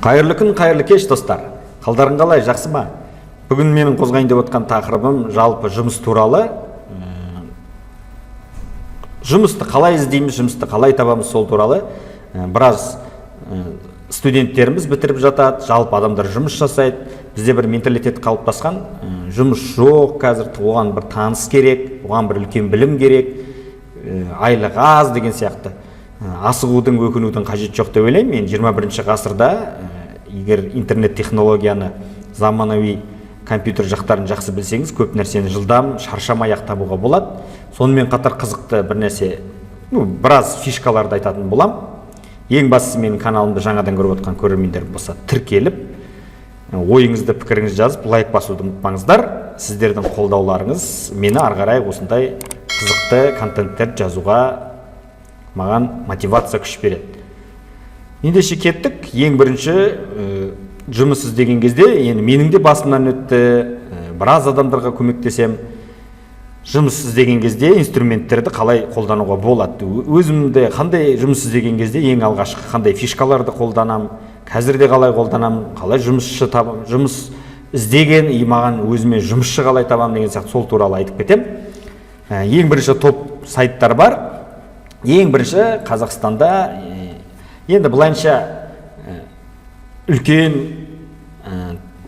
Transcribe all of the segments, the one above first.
Қайырлы күн, қайырлы кеш, достар! Қалдарың қалай, жақсы ма? Бүгін менің қозғайын деп отқан тақырыбым жалпы жұмыс туралы. Жұмысты қалай іздейміз, жұмысты қалай табамыз, сол туралы. Біраз студенттеріміз бітіріп жатады, жалпы адамдар жұмыс жасайды. Бізде бір менталитет қалыптасқан: жұмыс жоқ қазір, оған бір таныс керек, оған бір үлкен білім керек, айлық аз деген сияқты. Асығудың, өкінудің қажеті жоқ деп ойлаймын мен. 21 ғасырда егер интернет технологияны, заманауи компьютер жақтарын жақсы білсеңіз, көп нәрсені жылдам, шаршамай ақ табуға болады. Сонымен қатар қызықты бір нәрсе, ну, біраз фишкаларды айтатын болам. Ең бастысы, менің каналымды жаңадан көріп отқан көрермендер болса, тіркеліп, ойыңызды, пікіріңізді жазып, лайк басуды ұмытпаңыздар. Сіздердің қолдауларыңыз мені ары қарай осындай қызықты контенттер жазуға, маған мотивация, күш береді. Ендеше кеттік. Ең бірінші, жұмыс іздеген кезде, енді менің де басымнан өтті, біраз адамдарға көмектесем. Жұмыс іздеген кезде инструменттерді қалай қолдануға болады, өзім де қандай жұмыс іздеген кезде ең алғашқы қандай фишкаларды қолданам, қазір де қалай қолданамын, қалай жұмысшы табам, жұмыс іздеген и маған өзіме жұмысшы қалай табамын деген сияқты, сол туралы айтып кетемін. Ең бірінші топ сайттар бар. Ең бірінші Қазақстанда, енді былайынша, үлкен,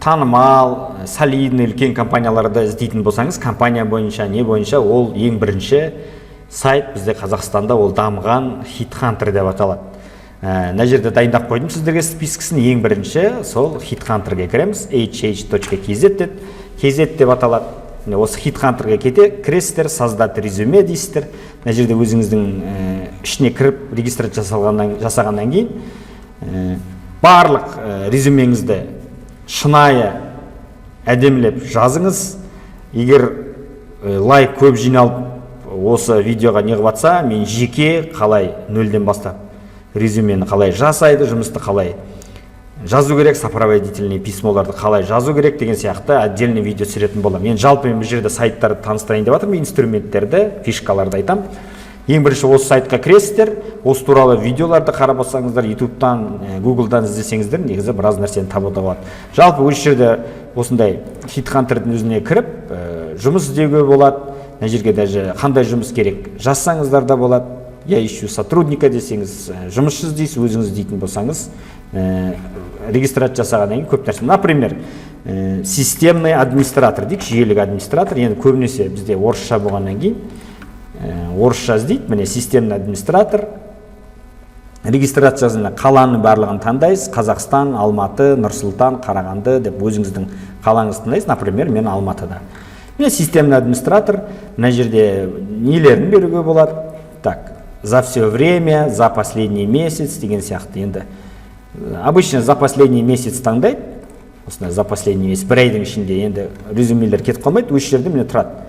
танымал, солидный үлкен компанияларды іздейтін болсаңыз, компания бойынша, не бойынша, ол ең бірінші сайт бізде Қазақстанда ол дамыған HeadHunter деп аталады. Мына жерде дайындап қойдым сіздерге спискісін. Ең бірінші сол HeadHunterге кіреміз, hh.kz деп, kz деп аталады. Міне, осы HeadHunterге кете кіресіздер, «Создать резюме» дейсіздер. Мына жерде өзіңіздің ішіне кіріп, регистрация жасағаннан кейін барлық резюмеңізді шынайы, әдемілеп жазыңыз. Егер лайк көп жиналып, осы видеоға не қылып жатса, мен жеке қалай нөлден бастап резюмені қалай жасайды, жұмысты қалай жазу керек, сопроводительный письмоларды қалай жазу керек деген сияқты отдельный видео түсіретін боламын. Енді жалпы мен бұл жерде сайттарды таныстырайын деп жатырмын, инструменттерді, фишкаларды айтамын. Ең бірінші осы сайтқа кіресіздер. Осы туралы видеоларды қарап алсаңыздар, Ютубтан, Гуглдан іздесеңіздер, негізі біраз нәрсені табуға болады. Жалпы осы жерде осындай HeadHunterдің өзіне кіріп, жұмыс іздеуге болады. Мына жерге даже қандай жұмыс керек жазсаңыздар да болады. «Я ищу сотрудника» десеңіз, жұмысшы іздейсіз, өзіңіз іздейтін болсаңыз, регистрация жасағаннан кейін көп нәрсе, например, системный администратор дейік, жүйелік администратор. Енді көбінесе бізде орысша болғаннан кейін орысша іздейді. Міне, системный администратор. Регистрациясына қаланы барлығын таңдайсыз: Қазақстан, Алматы, Нұр Сұлтан, Қарағанды деп өзіңіздің қалаңызды таңдайсыз. Например, мен Алматыда. Міне, системный администратор. Мына жерде нелерін беруге болады: так, за все время, за последний месяц деген сияқты. Енді обычно за последний месяц таңдайды. Осындай за последний месяц, бір айдың ішінде енді резюмелер кетіп қалмайды. Осы жерде, міне, тұрады.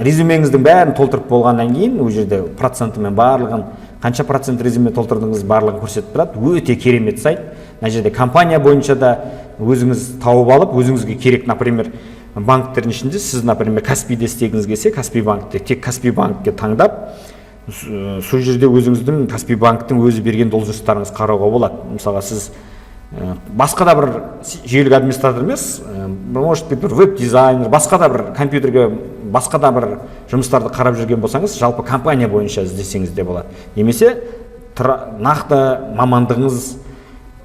Резюмеңіздің бәрін толтырып болғаннан кейін ол жерде процентімен барлығын, қанша процент резюме толтырдыңыз, барлығын көрсетіп тұрады. Өте керемет сайт. Мына жерде компания бойынша да өзіңіз тауып алып, өзіңізге керек, например, банктердің ішінде сіз, например, Каспийде істегіңіз келсе, Каспий банкте, тек Каспий банкке таңдап, сол жерде өзіңіздің Каспий банктің өзі берген должностьтарыңызды қарауға болады. Мысалға, сіз басқа да бір жүйелік администратор емес, может быть, бір веб дизайнер, басқа да бір компьютерге, басқа да бір жұмыстарды қарап жүрген болсаңыз, жалпы компания бойынша іздесеңіз де болады немесе нақты мамандығыңыз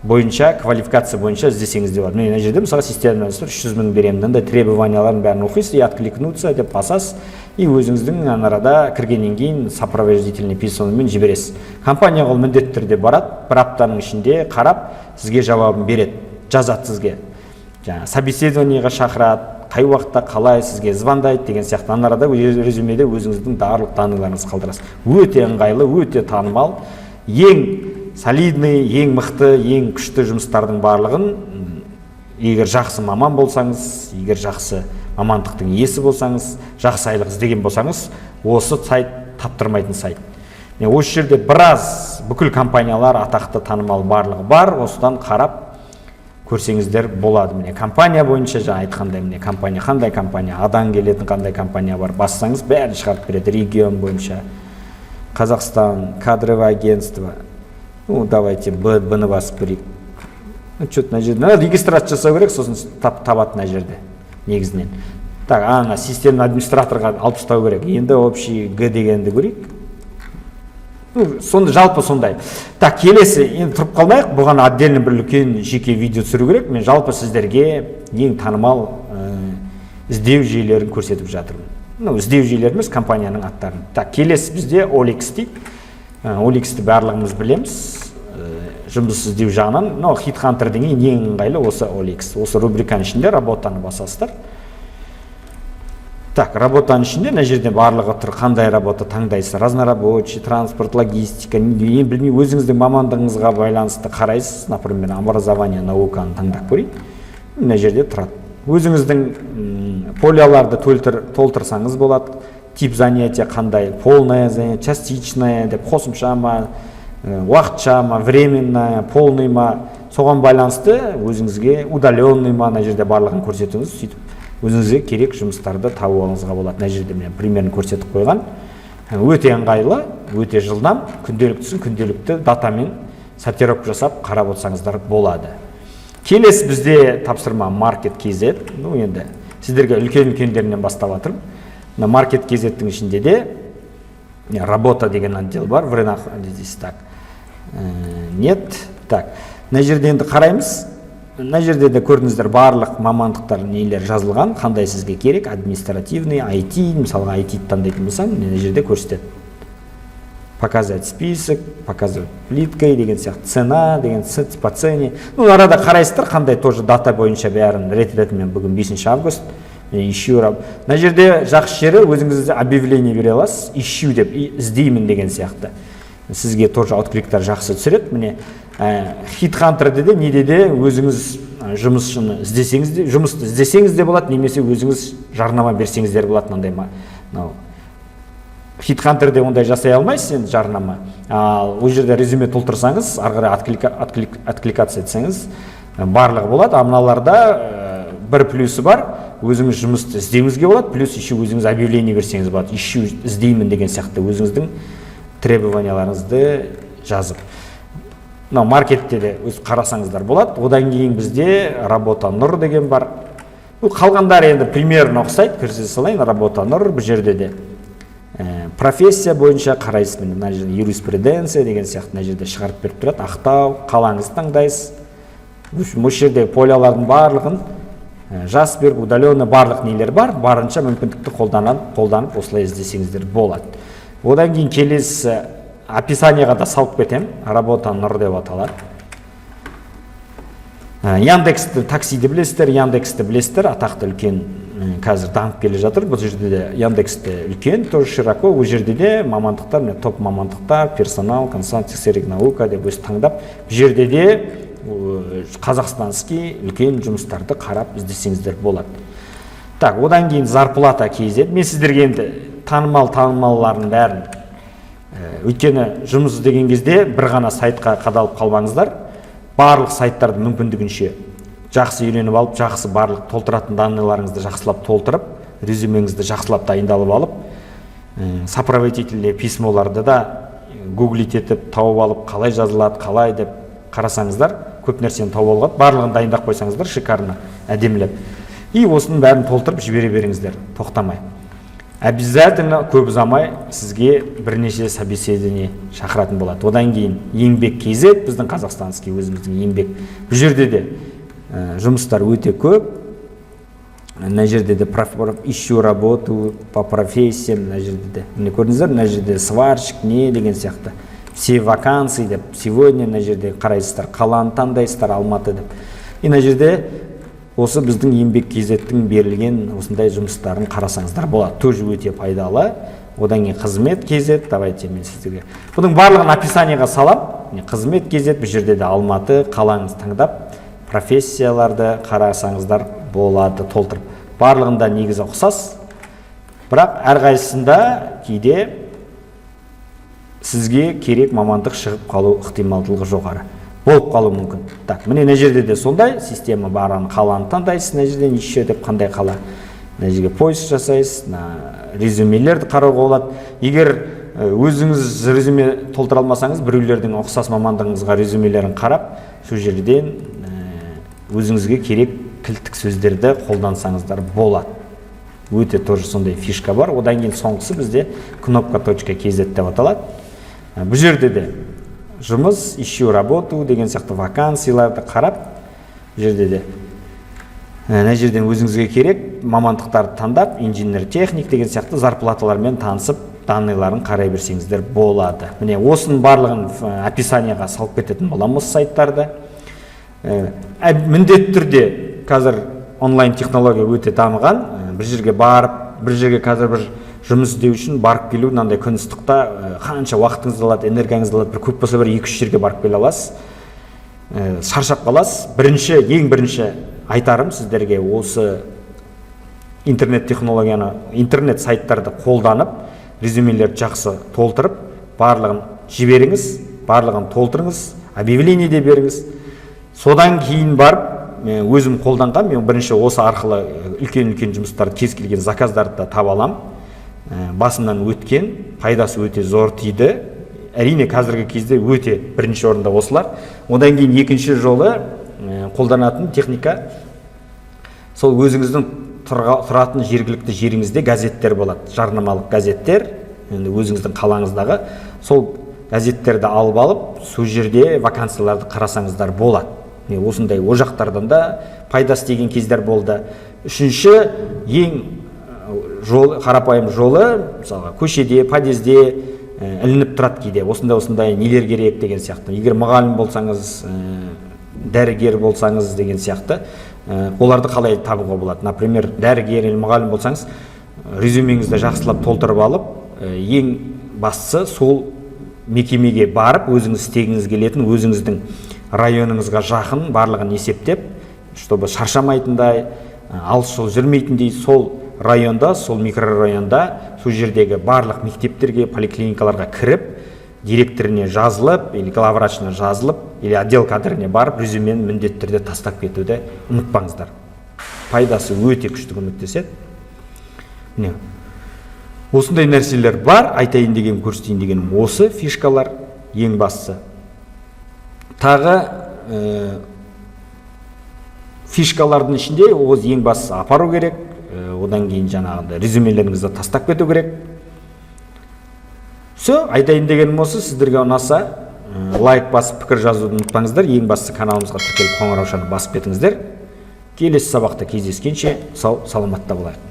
бойынша, квалификация бойынша іздесеңіз де болады. Міне, мына жерде, мысалы, системный 300 000 беремін, мынандай требованиялардың бәрін оқисыз и «Откликнуться» деп басасыз. И өзіңіздің ана арада кіргеннен кейін сопроводительный письмомен жібересіз компанияға. Ол міндетті түрде барады, бір аптаның ішінде қарап, сізге жауабын береді, жазады сізге, жаңағы собеседованиеға шақырады, қай уақытта, қалай сізге звондайды деген сияқты. Ана арада резюмеде өзіңіздің барлық данныйларыңызды қалдырасыз. Өте ыңғайлы, өте танымал, ең солидный, ең мықты, ең күшті жұмыстардың барлығын, егер жақсы маман болсаңыз, егер жақсы мамандықтың иесі болсаңыз, жақсы айлық іздеген болсаңыз, осы сайт таптырмайтын сайт. Міне, осы жерде біраз бүкіл компаниялар, атақты, танымал, барлығы бар. Осыдан қарап көрсеңіздер болады. Міне, компания бойынша жаңа айтқандай, міне, компания, қандай компания, адан келетін қандай компания бар, бассаңыз, бәрін шығарып береді. Регион бойынша Қазақстан, кадровое агентство. Ну, давайте Б, Б-ны басып көрейік. Ну, че то мына жерде мына регистрация жасау керек, сосын табады мына жерде негізінен. Так, ана системный администраторға алып тастау керек. Енді общий г дегенді көрейік. Ну, сонда жалпы сондай. Так, келесі, енді тұрып қалмайық, бұған отдельно бір үлкен жеке видео түсіру керек. Мен жалпы сіздерге ең танымал іздеу жүйелерін көрсетіп жатырмын. Ну, іздеу жүйелері емес, компанияның аттарын. Так, келесі бізде OLX дейді. OLX-ті барлығымыз білеміз. Жұмыс іздеу жағынан мынау HeadHunter-ден кейін ең ыңғайлы осы OLX. Осы рубриканың ішінде работаны басасыздар. Так, работаның ішінде мына жерде барлығы тұр. Қандай работа таңдайсыз: разнорабочий, транспорт, логистика, не білмей, өзіңіздің мамандығыңызға байланысты қарайсыз. Например, образование, науканы таңдап көрейік. Мына жерде тұрады. Өзіңіздің поляларды толтырсаңыз болады. Тип занятия қандай: полное занятие, частичное деп, қосымша ма, уақытша ма, временное, полный ма, соған байланысты өзіңізге, удаленный ма, мына жерде барлығын көрсетіңіз. Сөйтіп өзіңізге керек жұмыстарды тауып алуыңызға болады. Мына жерде міне, примерін көрсетіп қойған. Өте ыңғайлы, өте жылдам. Күнделіктісін күнделікті датамен сортировка жасап қарап отырсаңыздар болады. Келесі бізде тапсырма Маркет kz. Ну, енді сіздерге үлкен үлкендерінен бастап жатырмын. Мына Маркет kz-тің ішінде де работа деген отдел бар. В рынок здесь. Так, нет. Так, мына жерде енді қараймыз. Мына жерде де көрдіңіздер, барлық мамандықтар, нелер жазылған, қандай сізге керек: административный, IT. Мысалға, IT таңдайтын болсам, мына жерде көрсетеді: показать список, показать плиткой деген сияқты, цена деген, по цене. Ну, арада қарайсыздар қандай, тоже дата бойынша бәрін рет ретімен. Бүгін 5 август. Ищу. Мына жерде жақсы жері, өзіңіз объявление бере аласыз, ищу деп, іздеймін деген сияқты. Сізге тоже откликтар жақсы түсіреді. Міне, HeadHunter-де де, неде де өзіңіз жұмысшыны іздесеңіз де, жұмысты іздесеңіз де болады немесе өзіңіз жарнама берсеңіздер болады. Мынандай ма, мынау HeadHunter-де ондай жасай алмайсыз енді жарнама, ал ол жерде резюме толтырсаңыз, ары қарай откликаться етсеңіз, барлығы болады. А мыналарда бір плюсы бар: өзіңіз жұмысты іздеуіңізге болады, плюс еще өзіңіз объявление берсеңіз болады, ищу, іздеймін деген сияқты, өзіңіздің требованияларыңызды жазып. Мынау Маркетте де өз қарасаңыздар болады. Одан кейін бізде Работа Нұр деген бар. Бұл қалғандары енді примерно ұқсайды, кіргізе салайын. Работа Нұр, бұл жерде де профессия бойынша қарайсыз. Міне, мына жерде юриспруденция деген сияқты мына жерде шығарып беріп тұрады. Ақтау, қалаңызды таңдайсыз. В общем, осы жерде полялардың барлығын жас беріп, удаленно, барлық нелер бар, барынша мүмкіндікті қолданып осылай іздесеңіздер болады. Одан кейін келесі, описанияға да салып кетемін, Работа Нұр деп аталады. Яндексті, таксиді білесіздер, Яндексті білесіздер, атақты үлкен, қазір дамып келе жатыр. Бұл жерде де Яндексте үлкен, тоже широко. Ол жерде де мамандықтар, міне, топ мамандықтар: персонал, консалтинг, сервис, наука деп өзі таңдап, бұл жерде де қазақстанский үлкен жұмыстарды қарап іздесеңіздер болады. Так, одан кейін Зарплата kz. Мен сіздерге енді танымал танымаллардың бәрін, өйткені жұмыс іздеген кезде бір ғана сайтқа қадалып қалмаңыздар. Барлық сайттарды мүмкіндігінше жақсы үйреніп алып, жақсы барлық толтыратын данныйларыңызды жақсылап толтырып, резюмеңізді жақсылап дайындалып алып, сопроводительный письмоларды да гуглить етіп тауып алып, қалай жазылады, қалай деп қарасаңыздар, көп нәрсені тауып алуға болады. Барлығын дайындап қойсаңыздар, шикарно, әдемілеп, и осының бәрін толтырып жібере беріңіздер тоқтамай. Обязательно көп ұзамай сізге бірнеше собеседование шақыратын болады. Одан кейін Еңбек kz, біздің қазақстанский өзіміздің Еңбек. Бұл жерде де жұмыстар өте көп. Мына жерде де ищу работу по профессиям. Мына жерде де, міне, көрдіңіздер, мына жерде сварщик не деген сияқты, все вакансии деп, сегодня. Мына жерде қарайсыздар, қаланы таңдайсыздар, Алматы деп, и мына жерде осы біздің Еңбек kz-тің берілген осындай жұмыстарын қарасаңыздар болады, тоже өте пайдалы. Одан кейін Қызмет kz. Давайте мен сіздерге бұның барлығын описаниеға салам. Міне, Қызмет kz, бұл жерде де Алматы қалаңызды таңдап, профессияларды қарасаңыздар болады толтырып. Барлығында негізі ұқсас, бірақ әрқайсысында кейде сізге керек мамандық шығып қалу ықтималдылығы жоғары болып қалуы мүмкін. Так, міне, мына жерде де сондай система бар. Қаланы таңдайсыз мына жерден, еще деп, қандай қала, мына жерге поиск жасайсыз. Мына резюмелерді қарауға болады. Егер өзіңіз резюме толтыра алмасаңыз, біреулердің ұқсас мамандығыңызға резюмелерін қарап, сол жерден Өзіңізге керек кілттік сөздерді қолдансаңыздар болады. Өте тоже сондай фишка бар. Одан кейін соңғысы бізде кнопка.kz деп аталады. Бұл жерде де жұмыс, «ищу работу» деген сияқты вакансияларды қарап, бұл жерде де мына жерден өзіңізге керек мамандықтарды таңдап, инженер техник деген сияқты, зарплаталармен танысып, данныйларын қарай берсеңіздер болады. Міне, осының барлығын описанияға салып кететін боламын осы сайттарды. Міндетті түрде қазір онлайн технология өте дамыған. Бір жерге барып, бір жерге қазір бір жұмыс іздеу үшін барып келу мынандай күн ыстықта қанша уақытыңызды алады, энергияңызды алады. Бір көп болса, бір екі үш жерге барып келе аласыз, шаршап қаласыз. Бірінші, ең бірінші айтарым сіздерге: осы интернет технологияны, интернет сайттарды қолданып, резюмелерді жақсы толтырып, барлығын жіберіңіз, барлығын толтырыңыз, объявление де беріңіз. Содан кейін барып, мен өзім қолданған, мен бірінші осы арқылы үлкен үлкен жұмыстарды, кез келген заказдарды да таба аламын. Басымнан өткен, пайдасы өте зор тиді. Әрине, қазіргі кезде өте бірінші орында осылар. Одан кейін екінші жолы, қолданатын техника: сол өзіңіздің тұратын жергілікті жеріңізде газеттер болады, жарнамалық газеттер. Енді өзіңіздің қалаңыздағы сол газеттерді алып, сол жерде вакансияларды қарасаңыздар болады. Міне, осындай ол жақтардан да пайдасы тиген кездер болды. Үшінші, ең жол, қарапайым жолы: мысалға, көшеде, подъезде ілініп тұрады кейде, осындай осындай нелер керек деген сияқты. Егер мұғалім болсаңыз, дәрігер болсаңыз деген сияқты, оларды қалай табуға болады? Например, дәрігер или мұғалім болсаңыз, резюмеңізді жақсылап толтырып алып, ең бастысы сол мекемеге барып, өзіңіз істегіңіз келетін, өзіңіздің районыңызға жақын, барлығын есептеп, чтобы шаршамайтындай, алыс жол жүрмейтіндей, сол районда, сол микрорайонда, сол жердегі барлық мектептерге, поликлиникаларға кіріп, директоріне жазылып или главврачына жазылып, или отдел кадріне барып, резюмені міндетті түрде тастап кетуді ұмытпаңыздар. Пайдасы өте күшті көмектеседі. Міне, осындай нәрселер бар. Айтайын дегенім, көрсетейін дегенім осы фишкалар. Ең бастысы, тағы фишкалардың ішінде ол ең бастысы апару керек. Одан кейін жаңағыдай резюмелеріңізді тастап кету керек. Все, айтайын дегенім осы. Сіздерге ұнаса, лайк басып, пікір жазуды ұмытпаңыздар. Ең бастысы, каналымызға тіркеліп, қоңыраушаны басып кетіңіздер. Келесі сабақта кездескенше, сау саламатта болайық.